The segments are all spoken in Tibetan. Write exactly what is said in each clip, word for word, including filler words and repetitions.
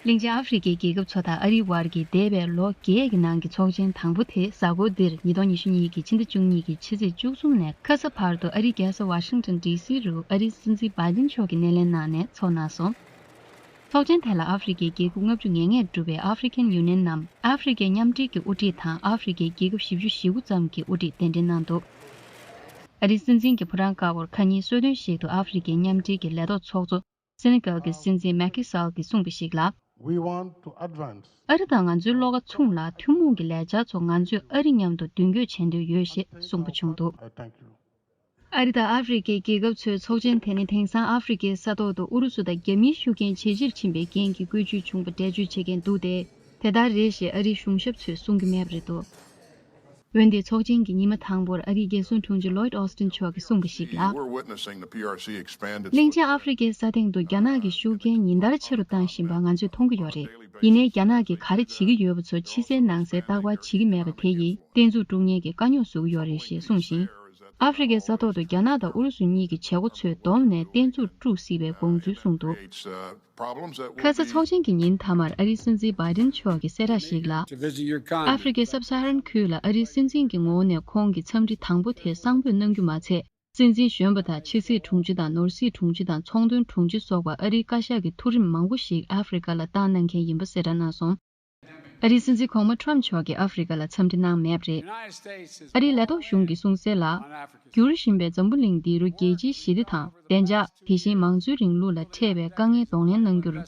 གླིང་ཆེན་ཨ་ཧྥེ་རི་ཁའི་རྒྱལ་ཁབ་ཚོ་དང་ཨ་རིའི་དབར་གྱི་འདས་པའི་ལོ་བརྒྱད་ཀྱི་ནང་གི་ཚོགས་ཆེན་དང་པོ་དེ་གཟའ་འཁོར་འདིར་ཉིས་སྟོང་ཉི་ཤུ་གཉིས་ཀྱི་ཕྱི་ཟླ་བཅུ་གཉིས་ཀྱི་ཕྱི་ཚེས་བཅུ་གསུམ་ནས་ཁ་ས་བར་དུ་ཨ་རིའི་རྒྱལ་ས་ཝ་ཤིང་ཊོན་ཌི་སི་རུ་ཨ་རིའི་སྲིད་འཛིན་བྷའི་ཌེན་མཆོག་གིས་སྣེ་ལེན་གནང་ནས་ཚོགས་གནང་སོང་། ཚོགས་ཆེན་དེ་ལ་ཨ་ཧྥེ་རི་ཁའི་རྒྱལ་ཁབ་ལྔ་བཅུ་ང་ལྔས་གྲུབ་པའི་African Union ནམ་ཨ་ཧྥེ་རི་ཁའི་མཉམ་འབྲེལ་གྱི་དབུ་ཁྲིད་དང་ཨ་ཧྥེ་རི་ཁའི་རྒྱལ་ཁབ་བཞི་བཅུ་ཞེ་དགུ་ཙམ་གྱི་དབུ་ཁྲིད་གདན་འདྲེན་གནང་འདུག་ཨ་རིའི་སྲིད་འཛིན་གྱིས་ཕོ་བྲང་དཀར་པོར་ཁ་ཉིན་གསོལ་སྟོན་ཞིག་ཏུ་ཨ་ཧྥེ་རི་ཁའི་མཉམ་འབྲེལ་གྱི་ལས་ཐོག་ཚོགས་གཙོ་སེ་ནེ་གལ་གྱི་སྲིད་འཛིན་མེ་ཁི་སལ་གྱིས་གསུངས་པ་ཞིག་ལ། We want to advance. ཨ་རི་དང་ང་ཚོའི་བློ་ཁ་མཚུངས་ལ་ཐུན་མོང་གི་ལས་འཆར་ཚོ་ང་ཚོས་ཨ་རི་མཉམ་དུ་མདུན་སྐྱོད་བྱེད་འདོད་ཡོད་ཞེས་གསུངས་པ་བྱུང་འདུག I thank you. ཨ་རི་དང་ཨ་ཧྥེ་རི་ཁའི་རྒྱལ་ཁབ་ཚོའི་ཚོགས་ཆེན་དེ་ནི་དེང་སང་ཨ་ཧྥེ་རི་ཁའི་ས་ཐོག་ཏུ་ཨུ་རུ་སུ་དང་རྒྱ་མིའི་ཤུགས་རྐྱེན་ཇེ་ཆེར་ཕྱིན་པའི་རྐྱེན་གྱིས་བཀོལ་སྤྱོད་བྱུང་བ་འགྲེལ་བརྗོད་བྱེད་མཁན་འདུག་སྟེ། དེ་ལྟར་རེད་ཞེས་ཨ་རིའི་གཞུང་ཞབས་ཚོས་གསུང་གི་མེད་པ་རེད་འདུག་འོན་ཏེ་ཚོགས་ཆེན་གྱི་ཉི་མ་དང་པོར་ཨ་རིའི་རྒྱལ་སྲུང་དྲུང་ཆེ་ལོའིད་ཨོ་སྟིན་མཆོག་གིས་གསུངས་པ་ཞིག་ལ། We're witnessing the P R C expand its གླིང་ཆེན་ཨ་ཧྥེ་རི་ཁའི་ས་སྟེང་དུ་རྒྱ་ནག་གི་ཤུགས་རྐྱེན་ཉིན་ལྟར་ཆེ་རུ་བཏང་བཞིན་པ་ང་ཚོས་མཐོང་གི་ཡོད་རེད། ཡིན་ནའི་རྒྱ་ནག་གིས་ག་རེ་བྱེད་ཀྱི་ཡོད་པ་ཚོ་ཕྱི་གསལ་ནང་གསལ་རྟག་པར་བྱེད་ཀྱི་མེད་པ་དེ་ཡིས་བརྟན་ཚུགས་དཀྲུག་མཁན་གྱི་དཀའ་རྙོག་བཟོ་གི་ཡོད་རེད་ཞེས་གསུངས་ཤིང་། ཨ་ཧྥེ་རི་ཁའི་ས་ཐོག་ཏུ་རྒྱ་ནག་དང་ཨུ་རུ་སུ་གཉིས་ཀྱི་བྱེད་སྒོ་ཚོས་བསྡོམས་ནས་བརྟན་ཚུགས་དཀྲུག་སྲིད་པའི་དགོངས་ཚུལ་གསུངས་འདུག་ཁ་ས་ཚོགས་ཆེན་གྱི་ཉིན་མཐའ་མར་ཨ་རིའི་སྲིད་འཛིན་བྷའི་ཌེན་མཆོག་གིས་གསལ་བསྒྲགས་ཤིག་ལ། ཨ་ཧྥེ་རི་ཁའི་སབ་ས་ཧ་རན་ཁུལ་ལ་ཨ་རིའི་སྲིད་འཛིན་གྱི་ངོ་བོ་ནས་ཁོང་གི་འཚམས་འདྲི་དང་པོ་དེ་གསང་ཕོད་གནང་རྒྱུ་མ་ཚད། སྲིད་འཛིན་གཞོན་པ་དང་ཕྱི་སྲིད་དྲུང་ཆེ་དང་ནོར་སྲིད་དྲུང་ཆེ་དང་ཚོང་དོན་དྲུང་ཆེ་སོགས་པ་ཨ་རིའི་བཀའ་ཤག་གི་མཐོ་རིམ་མང་པོ་ཞིག་ཨ་ཧྥེ་རི་ཁ་ལ་བཏང་གནང་མཁན་ཡིན་པ་གསལ་བསྒྲགས་གནང་སོང་། ཨ་རིའི་སྲིད་འཛིན་གོང་མ་ཊམ་མཆོག་གིས་ཨ་ཧྥེ་རི་ཁ་ལ་འཚམས་འདྲི་གནང་མེད་པ་རེད། ཨ་རིའི་ལས་ཐོག་གཞུང་གིས་གསུངས་གསལ་ལ། འགྱུར་བཞིན་པའི་འཛམ་བུ་གླིང་འདི་རུ་རྒྱལ་སྤྱིའི་ཞི་བདེ་དང་བདེ་འཇགས། དེ་བཞིན་མང་གཙོའི་རིང་ལུགས་ལ་འཕྲད་པའི་དཀའ་ངལ་གདོང་ལེན་གནང་རྒྱུར།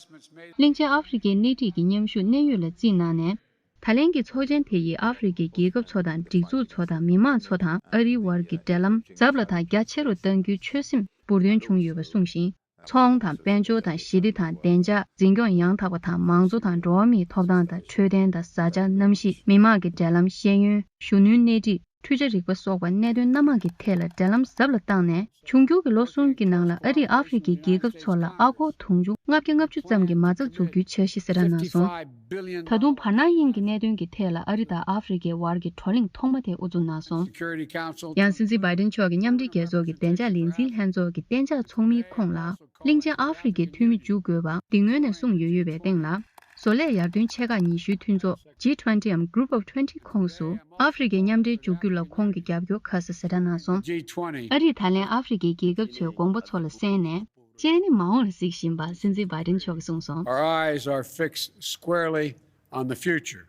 གླིང་ཆེན་ཨ་ཧྥེ་རི་ཁའི་སྣེ་ཁྲིད་ཀྱི་མཉམ་ཞུགས་གནད་ཡོད་ལ་བརྩིས་གནང་ནས། ད་ལན་གྱི་ཚོགས་ཆེན་དེ་ཡིས་ཨ་ཧྥེ་རི་ཁའི་རྒྱལ་ཁབ་ཚོ་དང་སྒྲིག་འཛུགས་ཚོ་དང་མི་དམངས་ཚོ་དང་ཨ་རིའི་དབར་གྱི་འབྲེལ་ལམ་ཟབ་ལ་དང་རྒྱ་ཆེ་རུ་གཏང་རྒྱུའི་ཆོད་སེམས་འབུར་འདོན་བྱུང་ཡོད་པ་གསུངས་ཤིང་། ཚོང་དང་དཔལ་འབྱོར་དང་ཞི་བདེ་དང་བདེ་འཇགས་འཛིན་སྐྱོང་ཡང་དག་པ་དང་མང་གཙོ་དང་འགྲོ་བ་མིའི་ཐོབ་ཐང་དང་འཕྲོད་བསྟེན་དང་བཟའ་བཅའ་གནམ་གཤིས་མི་དམངས་ཀྱི་འབྲེལ་ལམ་ཤེས་ཡོན་གཞོན་ནུའི་སྣེ་ཁྲིད། འཕྲུལ་ཆས་རིག་པ་སོགས་པ་གནད་དོན་སྣ་མང་གི་ཐད་ལ་འབྲེལ་ལམ་ཟབ་ལ་བཏང་ནས་འབྱུང་འགྱུར་གྱི་ལོ་གསུམ་གྱི་ནང་ལ་ཨ་རིས་ཨ་ཧྥེ་རི་ཁའི་རྒྱལ་ཁབ་ཚོ་ལ་ཨ་སྒོར་དུང་ཕྱུར་ལྔ་བརྒྱ་ལྔ་བཅུ་ཙམ་གྱི་མ་རྩ་འཛུགས་རྒྱུའི་འཆར་གཞི་གསལ་བསྒྲགས་གནང་སོང་། ད་དུང་བར་སྣང་དབྱིངས་ཀྱི་གནད་དོན་གྱི་ཐད་ལ་ཨ་རི་དང་ཨ་ཧྥེ་རི་ཁའི་དབར་གྱི་བགྲོ་གླེང་ཐོག་མ་དེ་དབུ་འཛུགས་གནང་སོང་། ཡང་སྲིད་འཛིན་བྷའི་ཌེན་མཆོག་གིས་མཉམ་འབྲེལ་རྒྱལ་ཚོགས་ཀྱི་བདེ་འཇགས་ལས་འཛིན་ལྷན་ཚོགས་ཀྱི་གཏན་འཇགས་ཚོགས་མིའི་ཁོངས་ལ། གླིང་ཆེན་ཨ་ཧྥེ་རི་ཁའི་འཐུས་མི་འཇུག་དགོས་པ་འདི་སྔོན་ནས་གསུངས་ཡོད་ཡོད་པའི་སྟེང་ལ། བཟོ་ལས་ཡར་ཐོན་ཆེ་ཁག་ཉི་ཤུའི་མཐུན་ཚོགས་G twenty འམ་Group of Twenty ཁོངས་སུ་ཨ་ཧྥེ་རི་ཁའི་མཉམ་འབྲེལ་འཇུག་རྒྱུ་ལ་ཁོང་གིས་རྒྱབ་སྐྱོར་ཁ་གསལ་གསལ་བསྒྲགས་གནང་སོང་། ཨ་རིས་ད་ལན་ཨ་ཧྥེ་རི་ཁའི་རྒྱལ་ཁབ་ཚོའི་དགོངས་པ་ཚོ་ལ་གསན་ནས། སྤྱན་ནི་མ་འོངས་ལ་གཟིགས་བཞིན་པ་སྲིད་འཛིན་བྷའི་ཌེན་མཆོག་གིས་གསུངས་སོང་། Our eyes are fixed squarely on the future.